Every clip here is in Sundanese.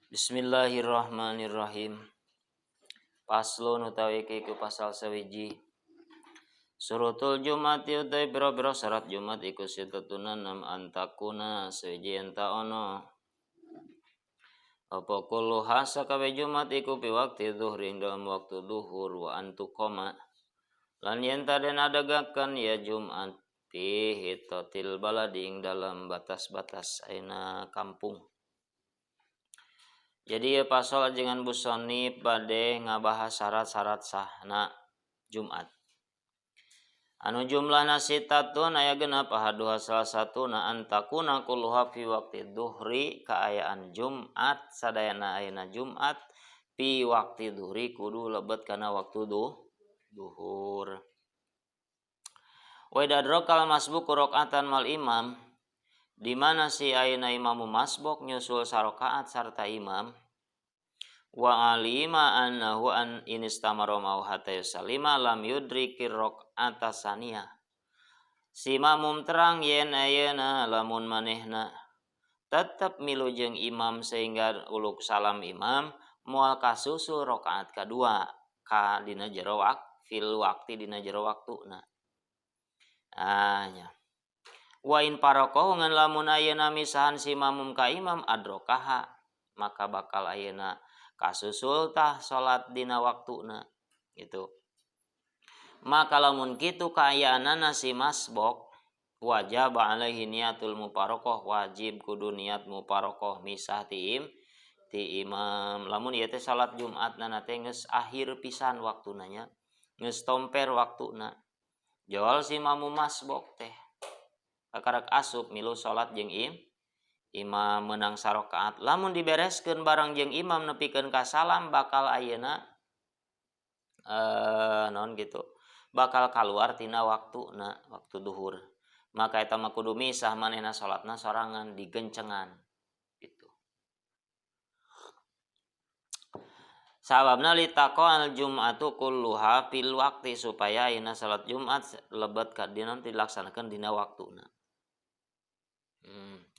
Bismillahirrahmanirrahim. Paslon utawi iki iku pasal sawiji. Surutul Jumati utawi pira-pira syarat Jumat iku sitatuna nam antakuna sawiji enta ono. Apa kulluha sakabeh Jumat iku fi waqti dhuhri ing dalam waktu duhur wa antuqama. Lan yen ta den adegakeun ya Jumat fi hitatil baladi ing dalam batas-batas aina kampung. Jadi ya pasal ajengan busonib bade ngabahas syarat-syarat sahna Jumat. Anu jumlahna sitatun aya genep ahaduha salah satuna antakuna kulluha fi waqti duhri kaayaan Jumat sadayana ayeuna Jumat fi waqti duhri kudu lebet kana waktu duhur. Wa idza drakal masbuku rakaatan mal imam di mana si ayeuna imamu masbuk nyusul sarakaat sarta imam wa alima annahu an inistamara mau hatta yusallima lam yudrikir rakaata saniyah. Si makmum terang yen ayeuna lamun manehna tetep milu jeung imam sehingga uluk salam imam moal kasusul rakaat kadua ka dina jero fil waqti dina jero waktuna. Ah nya. Wa in paraqahu ngan lamun ayeuna misahan si makmum ka imam adrokaha maka bakal ayeuna kasusul tah salat dina waktuna gitu. Maka lamun kitu kaayaanana si masbok wajib alaihi niatul mufaraqah wajib kudu niat mufaraqah misah ti imam. Lamun ieu teh salat Jumat nana teh geus akhir pisan waktuna nya geus tomper waktuna jol si makmum masbok teh kakarak asup milu salat jeung imam menang sarakaat lamun dibereskeun barang jeung imam nepikeun ka salam bakal ayeuna naon gitu bakal kaluar tina waktuna waktu duhur maka eta mah kudu misah manehna salatna sorangan digencengan gitu sababna litaqal jum'atu kulluha fil waqti supaya ayeuna salat Jumat lebet ka dina dilaksanakeun dina waktuna.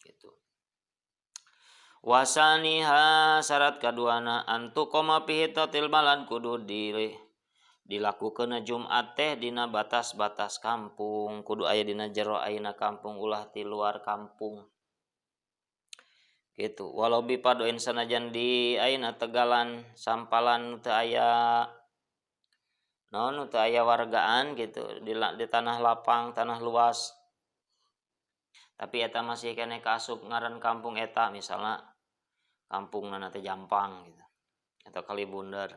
Gitu. Wasaniha syarat kaduana antu koma pihitatil balad kudu dilakukeun Jumat teh dina batas-batas kampung kudu aya dina jero ayeuna kampung ulah ti luar kampung. Gitu. Walau bi padoin sanajan di ayeuna tegalan sampalan teu aya naon teu aya wargaan gitu di tanah lapang tanah luas. Tapi eta masih keneh kaasup ngaran kampung eta misalnya kampungna teh Jampang gitu atau Kalibundar.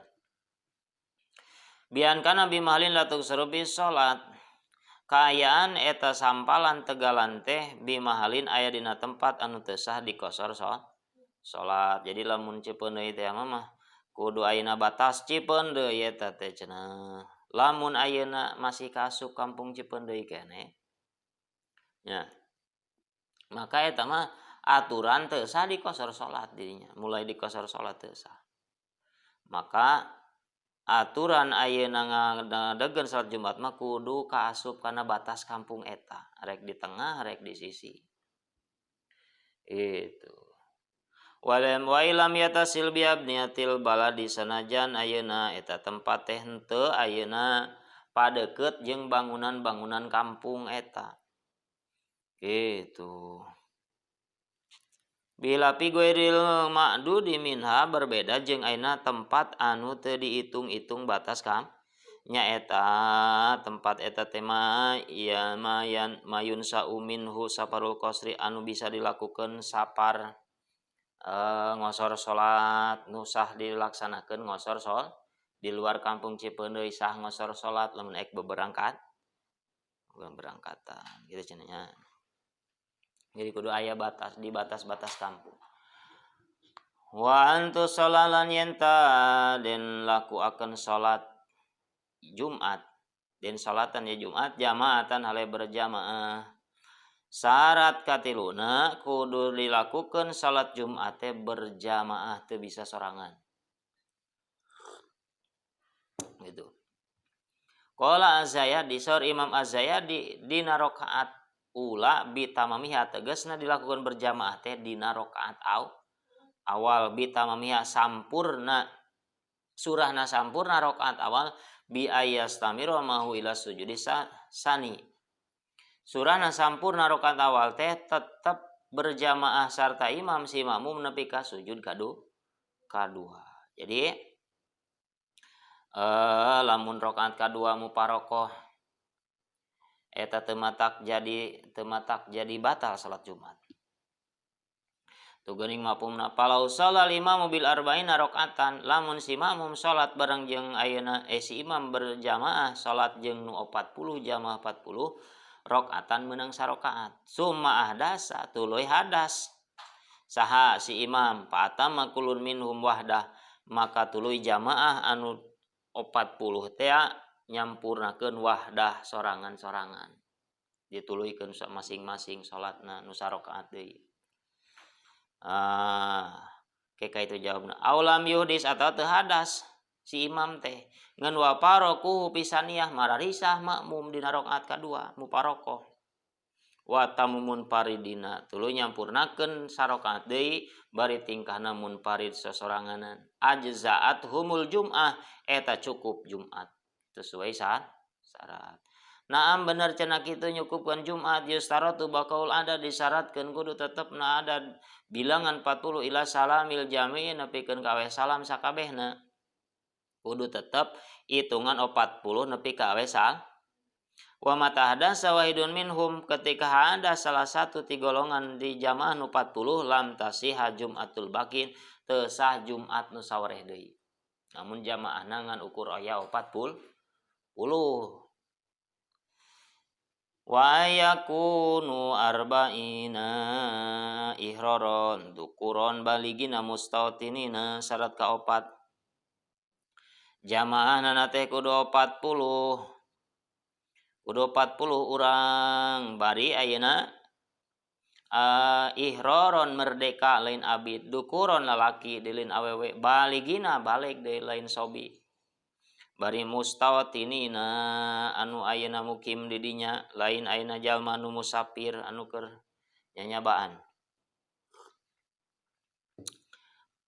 Bian kana bimahlin la tuksuru bi salat. Kaayaan eta sampalan tegalan teh bimahalin aya dina tempat anu teu sah dikosor salat. Jadi lamun Cipeundeuy teh mah kudu ayeuna batas Cipeundeuy eta teh cenah. Lamun ayeuna masih kaasup kampung Cipeundeuy keneh nya. Maka eta mah aturan teu sah dikosor salat dirinya, mulai dikosor salat teu sah. Maka aturan ayeuna ngadegeun salat Jumat mah kudu kaasup kana batas kampung eta, rek di tengah rek di sisi. Itu. Walam wa ilam yatasil bi abniyatil baladi sanajan ayeuna eta tempat teh henteu ayeuna padeukeut jeung bangunan-bangunan kampung eta. Gitu. Bila pi goiril ma'dudi minha berbeda jeung ayeuna tempat anu teu dihitung-hitung batas kam nyaeta tempat eta teh mah ya mayan mayun sauminhu saparul qasri anu bisa dilakukeun sapar ngosor salat nu sah dilaksanakeun ngosor sol di luar kampung Cipeundeuy sah ngosor salat lamun ek beberangkat berangkatan gitu cenah nya. Jadi kudu aya batas di batas-batas kampung. Wa antu sholalan yenta den laku akan salat Jumat den salatan ya Jumat jamaatan hale berjamaah. Syarat katiluna kudu dilakukan salat Jumat teh berjamaah teu bisa sorangan. Gitu. Qala Az-Zayyadi saur Imam Az-Zayyadi dina rakaat ula bitamamiha tegasna dilakukan berjamaah teh dina rakaat awal bitamamiha sampurna surahna sampurna rakaat awal bi ayastamira mahu ila sujudi sani. Surahna sampurna rakaat awal teh tetep berjamaah sarta imam si makmum nepi ka sujud kadua. Jadi lamun rakaat kadua muparokoh eta teu matak jadi batal salat Jumat. Tu geuning mafhumna falau shalal imamu bil arba'ina rakaatan, lamun si makmum salat bareng jeung ayeuna si imam berjamaah salat jeung nu 40 jamaah 40 rakaatan meunang sarakaat. Summa ahdasa tuluy hadas saha si imam fa atamma kullun minhum wahdah, maka tuluy jamaah anu 40 teh nyampurnakeun wahdah sorangan-sorangan, dituluykeun masing-masing salatna nu sarakaat deui. Keka itu jawabna aulam yuhdis atau teu hadas si imam teh ngan wa parakuhu pisaniyah mararisah makmum dina rakaat kadua muparokoh wa tamumun paridina tuluy nyampurnakeun sarakaat deui bari tingkahna munfarid sosoranganan ajzaat humul jum'ah eta cukup Jumat sesuai syarat. Naam bener cenah kitu nyukupkeun Jumat yustaratu baqaul ada disyaratkeun kudu tetep na ada bilangan 40 ila salamil jami'i nepikeun ka aweh salam sakabehna. Kudu tetep hitungan 40 nepi ka aweh salam. Wa mata hadasa wahidun minhum ketika ada salah satu ti golongan di jamaah nu 40 lam tasiha Jumatul bakin teu sah Jumat nu sawareh deui. Namun jamaahna ngan ukur aya 40. Wa yakunu arba'ina ihroron dukuron baligina mustautinina syarat kaopat jamaahna teh kudu 40 kudu 40 urang bari ayeuna ihroron merdeka lain abid dukuron lalaki dilin awewe baligina balik deui lain sobi bari mustautinina anu ayeuna mukim di dinya lain ayeuna jalma anu musafir anu keur nyanyabaan.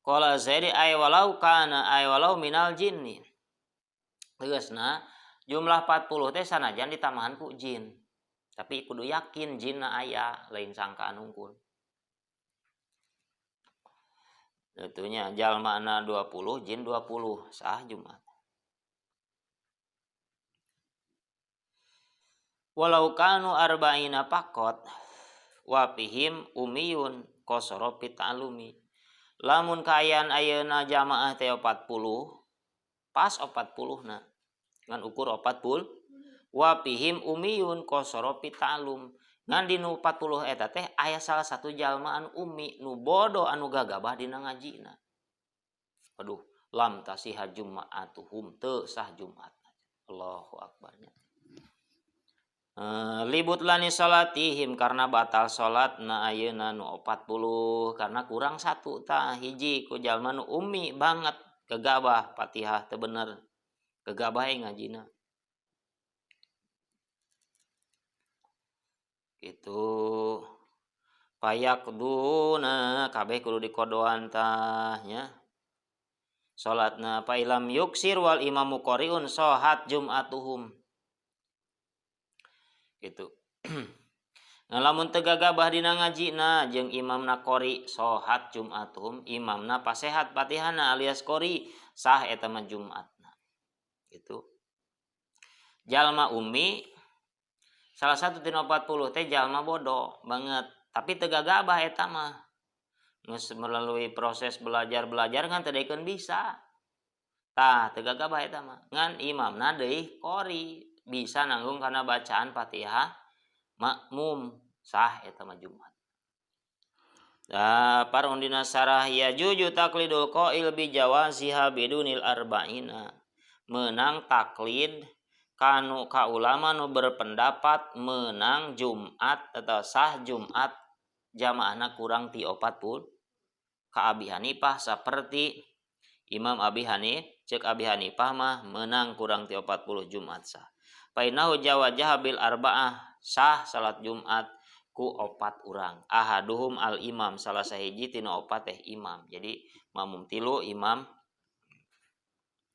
Qala Zaidi ay walau kana ay walau minal jinni. Tegasna jumlah 40 teh sanajan ditambahan ku jin. Tapi kudu yakin jinna aya lain sangkaan hungkul. Tentunya jalmana 20 jin 20 sah Jumat. Walau kanu arba'ina pakot wa fihim umiyun qasara fi ta'lumi. Lamun kaayaan ayeuna jamaah teh 40 pas 40 na ngan ukur 40 wa fihim umiyun qasara fi ta'lum. Ngan dinu 40 eta teh aya salah satu jalma anu ummi nu bodoh anu gagabah dina ngajina. Aduh, lam tasiha juma'atuhum teu sah Jumat. Allahu akbar. Libut lani salatihim karena batal salat na ayeuna nu 40 karena kurang satu tah hiji ku jalma nu ummi banget gegabah Fatihah teu bener gegabah ngajina gitu payaqduna kabeh kudu dikodoan tah nya salatna fa ilam yuksir wal imamu qariun sahat jum'atuhum gitu. Nah, lamun teu gagabah dina ngajina jeung imamna qori sahat jum'atuhum imamna pasehat Fatihana alias qori sah eta mah Jumatna. Gitu. Jalma ummi salah satu tina 40 teh jalma bodoh banget tapi teu gagabah eta mah geus melalui proses belajar-belajar ngan teu daekeun bisa. Tah teu gagabah eta mah ngan imamna deui qori bisa nanggung karena bacaan Fatihah makmum sah eta mah Jumat. Da parundina sarah ya juju taklidul qail bi jawaziha bidunil arba'ina. Menang taklid kanu ka ulama nu berpendapat menang Jumat atau sah Jumat jamaahna kurang ti 40 ka Abi Hanifah seperti Imam Abi Hanifah cek Abi Hanifah mah menang kurang ti 40 Jumat sah. Painahu jawajaha bil arba'ah sah salat Jumat Ku opat urang. Ahaduhum al imam, salah sahiji tina opat teh imam. Jadi makmum tilu, imam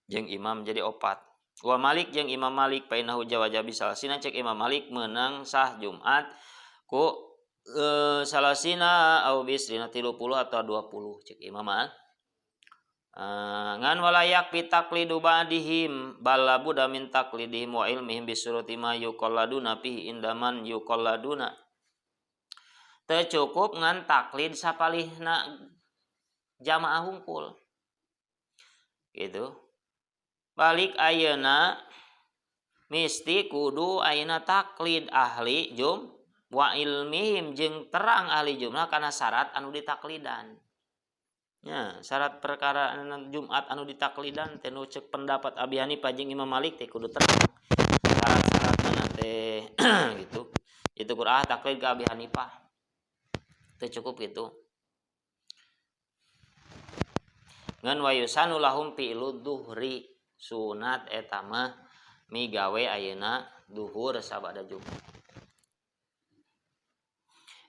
jeung imam jadi opat. Wa Malik jeung Imam Malik painahu jawajabi salasina, cek Imam Malik menang sah Jumat ku salasina au bisrina 30 atau 20 cek Imam Malik. Ngan walayak pitaklidu ba'dihim bal labuda min taqlidihim wa ilmihim bisuruti ma yuqalladuna fihi indaman yuqalladuna. Teu cukup ngan taklid sapalihna jamaah hungkul. Gitu. Balik ayeuna misti kudu ayeuna taklid ahli jum wa ilmihim jeung terang ahli jumlah kana syarat anu ditaklidan. Ya, syarat perkara Jumat anu ditaklidan teh nu ceuk pendapat Abi Hanifah jeung Imam Malik teh kudu terang syarat-syaratna teh gitu. Itu kur taklid ka Abi Hanifah. Teu cukup gitu. Ngan wayusanu lahum fi'lu duhri, sunat eta mah migawe ayeuna duhur sabada Jumat.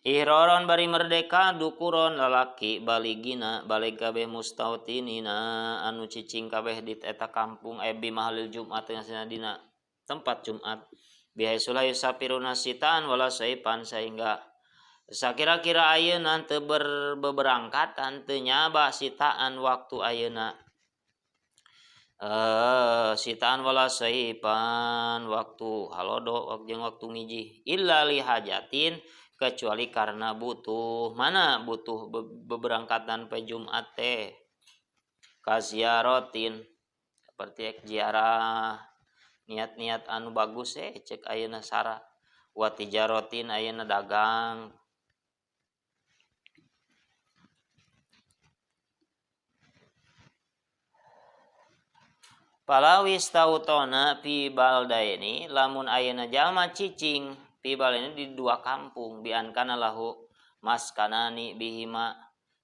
Ihroron bari merdeka dukuron lalaki baligina balig kabeh mustautinina anu cicing kabeh di eta kampung bi mahalil Jumat cenah dina tempat Jumat bihaitsu la yusafiruna sitan wala saipan, sehingga sakira-kira ayeuna teu berberangkatan teu nyaba sitaan waktu ayeuna sitaan wala saipan waktu halodo jeung waktu ngijih illa li hajatin, kecuali karena butuh. Mana butuh beberangkatan pe Jumat teh kaziaratin seperti ek ziarah niat-niat anu bagus cek ayeuna sara wa tijaratin ayeuna dagang. Palawis tautona fi baldaini, lamun ayeuna jalma cicing fi baldaini di dua kampung bian kana lahu maskanani bihima,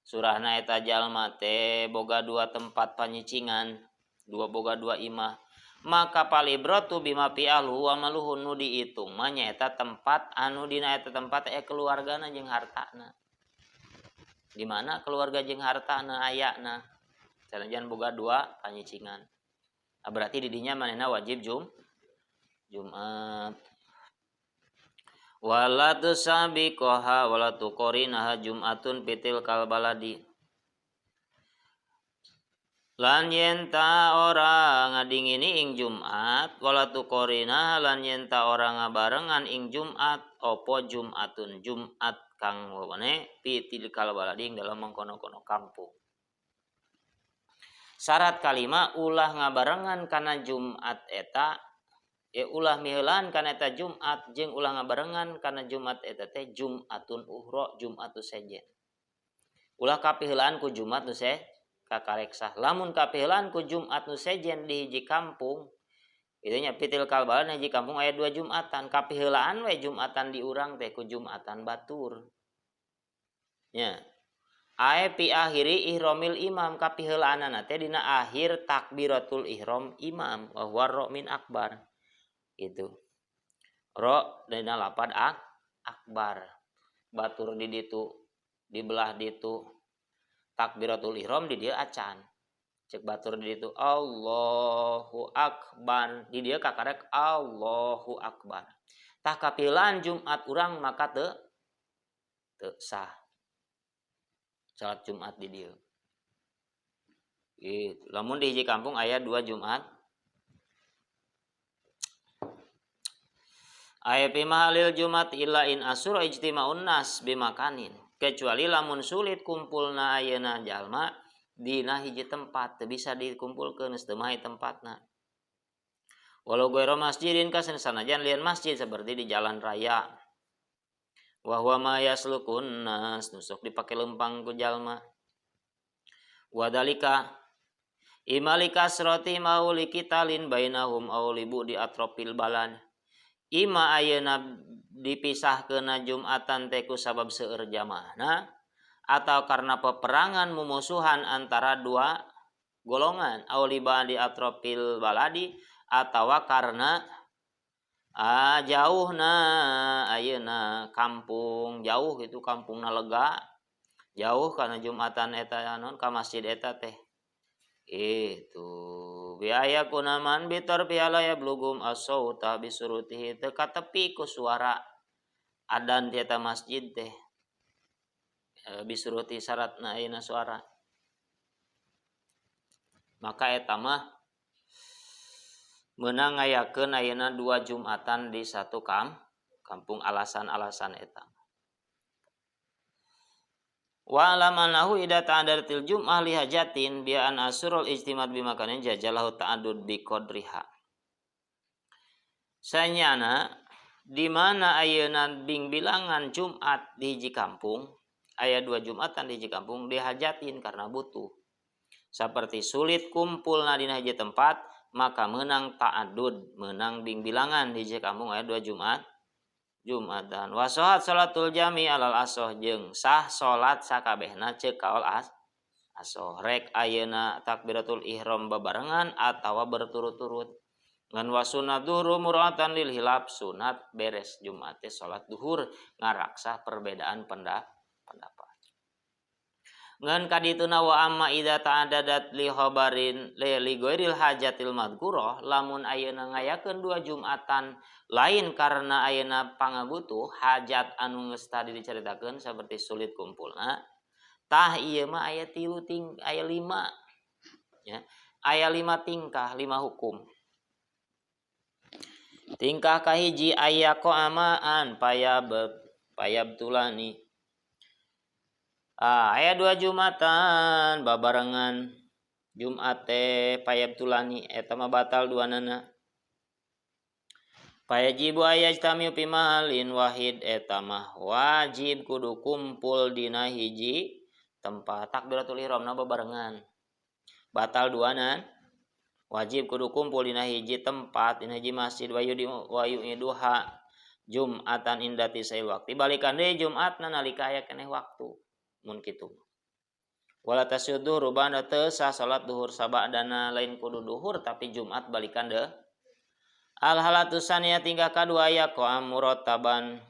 surahna eta jalma teh boga dua tempat panyicingan, dua boga dua imah, maka palibratu bima fi ahlu wa maluhu nu diitung mah nyaeta tempat anu dina eta tempat keluargana jeung hartana. Di mana keluarga jeung hartana ayana sanajan boga dua panyicingan. Nah, berarti didinya manehna wajib Jumat. Wala tusabiqaha wala tuqarinaha Jumatun fitil kalbaladi. Lan yen ta ora ngadingini ing Jumat, wala tuqarinaha lan yen ta ora ngabarengan ing Jumat apa Jumatun Jumat kang wewene fitil kalbaladi ing dalam mengkono-kono kampung. Syarat kalima ulah ngabarengan kana Jumat eta, ya ulah miheulaan kana eta Jumat jeung ulah ngabarengan kana Jumat eta teh Jumatun uhra, Jumatu sejen. Ulah kapiheulaan ku Jumat nu kakarek sah. Lamun kapiheulaan ku Jumat nu sejen di hiji kampung, itu nya pitil kalbalan hiji kampung aya dua Jumatan, kapiheulaan we Jumatan di urang teh ku Jumatan batur. Nya. Ae pi akhiri ihramil imam, kapiheulaanana teh dina akhir takbiratul ihram imam wa huwa ra min akbar. Gitu. Ra dina lapad akbar. Batur di ditu, di belah ditu. Takbiratul ihram di dieu acan. Cek batur di ditu Allahu akbar, di dieu kakarek Allahu akbar. Tah kapiheulaan Jumat urang maka teu sah. Salat Jumat di dieu. Gitu. Lamun di hiji kampung aya dua Jumat. Aya fi mahalil Jumat illa in asura ijtima'un nas bimakanin. Kecuali lamun sulit kumpulna ayeuna jalma dina hiji tempat teu bisa dikumpulkeun geus teu mahi tempatna. Walau ghairu masjidin kasen sanajan lian masjid seperti di jalan raya. Wa huwa ma yaslukun nas, nusuk dipake lempang ku jalma. Wadalika imalika sroti mauli kitalin bainahum aw libu di atropil balan. Ima ayeuna dipisahkeuna Jumatan teh ku sabab seueur jamaahna atau karena peperangan mumusuhan antara dua golongan, aw liba di atropil baladi atawa karena Ah, jauh na ayeuna kampung jauh gitu kampungna lega jauh karena Jumatan eta naon ka masjid eta teh itu biaya kunaman bitar piala ya blugum as-sauta bisurutihi teu katepi ku suara adan ti eta masjid teh bisuruti syaratna ayeuna suara maka eta mah meunang ngayakeun ayeuna dua Jumatan di satu kampung alasan-alasan eta. Wa alam annahu idza ta'addadatil jum'ah li hajatin bi an asrul ijtimad bi makanin jajalahu ta'addud bi qadriha. Sanyana di mana ayeuna bing bilangan Jumat di hiji kampung, aya dua Jumatan di hiji kampung dihajatin karena butuh. Seperti sulit kumpulna dina hiji tempat, maka menang ta'addud, menang bing bilangan di hiji kampung aya dua Jumat. Jumatan wasohat salatul jami alal asoh jeung sah salat sakabehna ceuk kaol asoh rek ayeuna takbiratul ihram babarengan atawa berturut-turut ngan wasunat duhru muratan lil hilaf sunat beres Jumat teh salat duhur ngaraksa perbedaan pendapat ngan kadituna wa amma idza ta'addadat li khabarin li ghairil hajatil madhkurah lamun ayeuna ngayakeun dua Jumatan lain karena ayeuna pangabutuh hajat anu geus tadi dicaritakeun seperti sulit kumpulna tah ieu mah aya tilu ting aya lima ya aya lima tingkah lima hukum. Tingkah kahiji aya koamaan payab tulani. Ah, aya dua Jumatan babarengan Jumat teh payab tulani eta mah batal duanana. Payajibu ayajtamiu fi mahalin wahid eta mah wajib kudu kumpul dina hiji tempat takbiratul ihramna babarengan. Batal duanan wajib kudu kumpul dina hiji tempat dina hiji masjid wayu di wayu duha Jumatan indati sail waktu balikan deui Jumatna nalika aya keneh waktu mun kitu. Wala tasyuddu rubana teu sah salat duhur sabadana lain kudu duhur tapi Jumat balikan deh. Al halatu saniyah tingkah kadua ya qam murattaban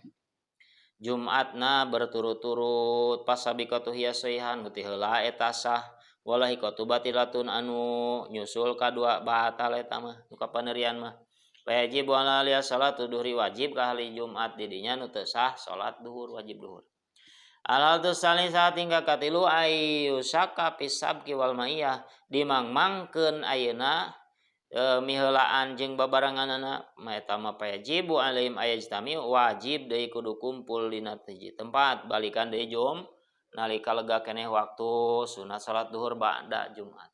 Jumatna berturut-turut pasabiqatu hiya sahihan nu ti heula eta sah walahiqatu batilatun anu nyusul kadua batal eta mah nu kapanerian mah. Wajib ala aliya salatu duhri wajib ka ahli Jumat di dinya nu teu sah salat duhur wajib duhur. Alal tu salisa tingkah katilu ayu saka pisabki wal maiyah dimangmangkeun ayeuna miheulaan jeung babarenganana eta mah payajibu alaihim ayajtami wajib deui kudu kumpul dina hiji tempat balikan deui jum nalika lega keneh waktu sunat salat duhur ba'da Jumat.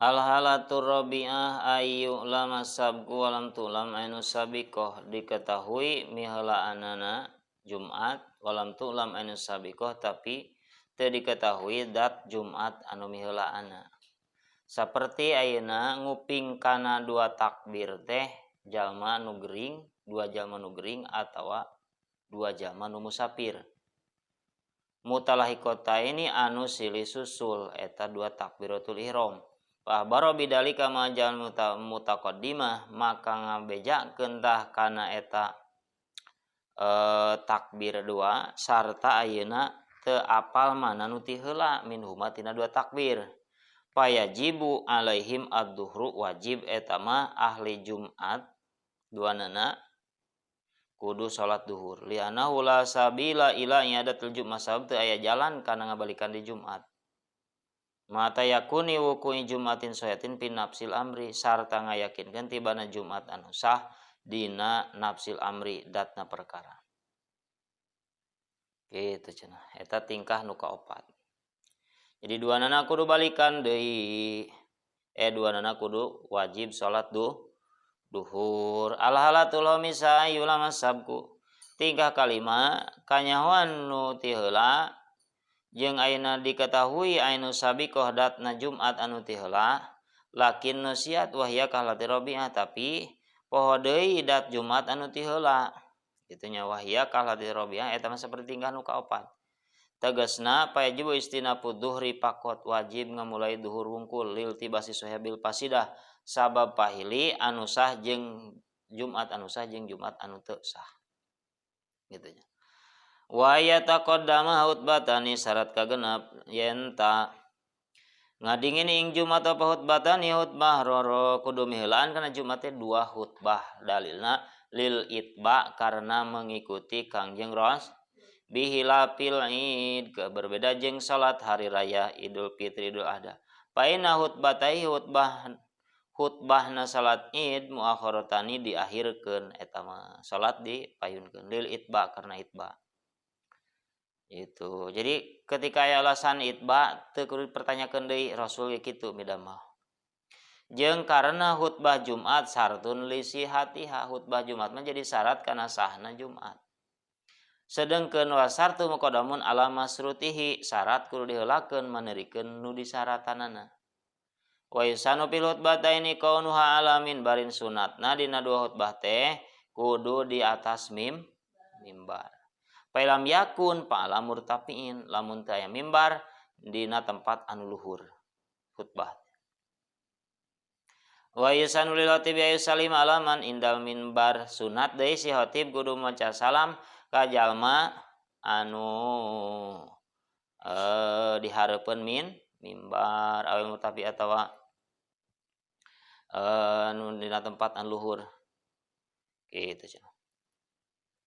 Al halatur rabi'ah ayu lama sabku walam tulam ainu sabiqah diketahui miheulaanana Jumat walam tulam anu sabiqah tapi teu diketahui dat Jumat anu miheulaanna. Saperti ayeuna nguping kana dua takbir teh jalma nu gering, dua jalma nu gering atawa dua jalma nu musafir. Mutalahikota ini anu silih susul eta dua takbiratul ihram. Fa baro bidalika ma jal mutaqaddimah maka ngabejakeun tah kana eta takbir dua sarta ayeuna teu apal mana nu ti heula minhuma tina dua takbir. Payajibu alaihim ad-duhru wajib eta mah ahli Jumat duanana kudu salat duhur. Li'annahu la sabila ila i'adatil Jumat sabab teu aya jalan kana ngabalikan di Jumat. Mata yakuni wuku'i Jumatin sahihatin fi nafsil amri sarta ngayakinkeun tibana Jumat anu sah dina nafsil amri datna perkara. Gitu cenah. Eta tingkah nu kaopat. Jadi dua nana kudu balikan deui. Dua nana kudu wajib salat duhur. Al halatul khamisa yulama sabku. Tingkah kalima kanyahoan nu ti heula jeung ayeuna diketahui ainu sabiqah datna Jumat anu ti heula lakin nusiat wahya kahlati rabi'ah tapi poho deui dat Jumat anu ti heula. Kitu nya wahya kahlati rabi'ah eta mah saperti tingkah nu kaopat. Tegasna fayajibu istinafu duhri faqot, wajib ngamulai duhur wungkul lil tibasi sohibil fasidah, sabab pahili anu sah jeung Jumat anu sah jeung Jumat anu teu sah gitu nya. Wa yataqaddama khutbatani, syarat kagenep yenta ngadingin ing Jumat apa khutbatani khutbah roro, kudu miheulaan kana Jumat teh dua khutbah. Dalilna lil itba, karena mengikuti Kangjeng Ros, bihilafil id, ke berbeda jeung salat hari raya Idul Fitri, Idul Adha. Fa inna khutbatai, khutbah khutbahna salat Id, muakhiratani, diakhirkeun eta mah salat dipayunkeun, lil itba, karena itba itu. Jadi ketika aya alasan itba teu kudu dipertanyakeun deui, Rasul ge kitu midamah. Jeung karena khutbah Jumat syartun li sihatiha, khutbah Jumat mah jadi syarat kana sahna Jumat. Sedengkeun wa syartu muqaddamun ala masrutihi, syarat kudu diheulakeun manerikeun nu disyaratanana. Wa yusanu fil khutbataini kaunuha ala minbarin, sunatna dina dua khutbah teh kudu di atas mimbar. Fa in lam yakun fa ala murtafiin, lamun teu aya mimbar dina tempat anu luhur khutbah. Wa yusanu lil khatib ayusallim ala man indal minbar, sunat deui si khatib kudu maca salam ka jalma anu dihareupeun mimbar awil murtafi atawa anu dina tempat anu luhur kitu cenah.